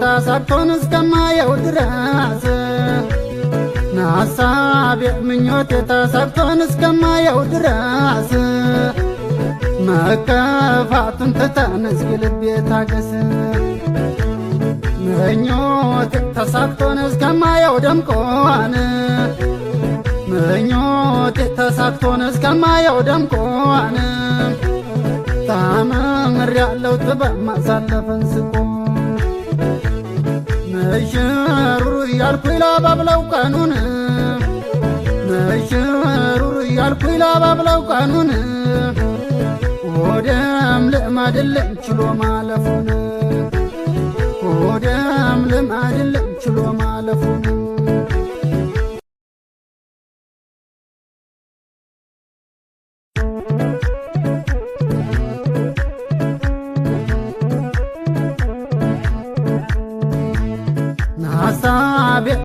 ተሳክቶን እስከማየው ድረስ፣ ሀሳቤ ምኞቴ ተሳክቶን እስከማየው ድረስ፣ መከፋቱን ትተን እስኪ ልቤ ታገስ። ምኞቴ ተሳክቶን እስከማየው ደምቆን፣ ምኞቴ ተሳክቶን እስከማየው ደምቆን፣ ተምሬያለሁ ጥበብ ማሳለፍን ስቆ። ምሽሩሩ እያልኩኝ ላባብለው ቀኑን፣ ምሽሩሩ እያልኩኝ ላባብለው ቀኑን፣ ወደም ልማድልኝ ችሎ ማለፉን፣ ወደም ልማድልኝ ችሎ ማለፉን። ሀሳቤ